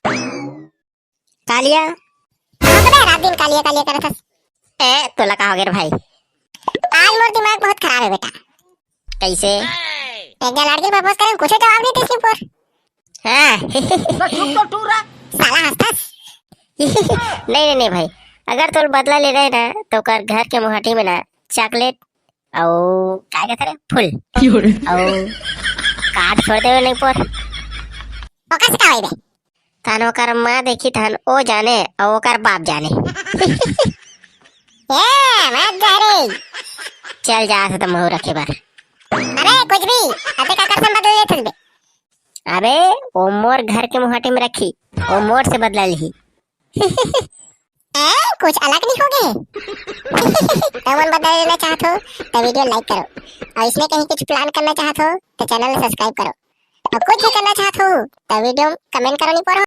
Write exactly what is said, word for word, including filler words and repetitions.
कालिया। हाँ तो बे, रात दिन कालिया कालिया करत हस। ए, तोला का हो गे रे भाई? आज मोर दिमाग बहुत खराब है बेटा। कैसे? एक जन लड़की propose करे, कुछ जवाब नहीं देती पोर। हाँ। तो चुप तो टूरा। साला हंसतस। नहीं, नहीं, नहीं भाई, अगर तोला बदला लेना है ना, तो ओकर घर के मुहाटी में ना chocolate अउ का कहते रे, फूल अउ card छोड़ देवे नहीं पोर। ओकर से का होई बे? तहन ओकर माँ देखी तहन ओ जाने अउ ओकर बाप जाने। ए, मत जा रे। चल जा से तो महू रखे बर। अबे कुछ भी, अते का कसम बदल लेथस बे? अबे, ओ मोर घर के मुहाटी में रखी, ओ मोर से बदला लिही। ए, कुछ अलग नहीं हो गे? तो मन बदला लेना चाहत हो तो video like करो, और इसमें कहीं कुछ plan करना चाहत हो तो channel subscribe करो, और कुछ भी करना चाहत हो तो video comment करो नहीं पोर।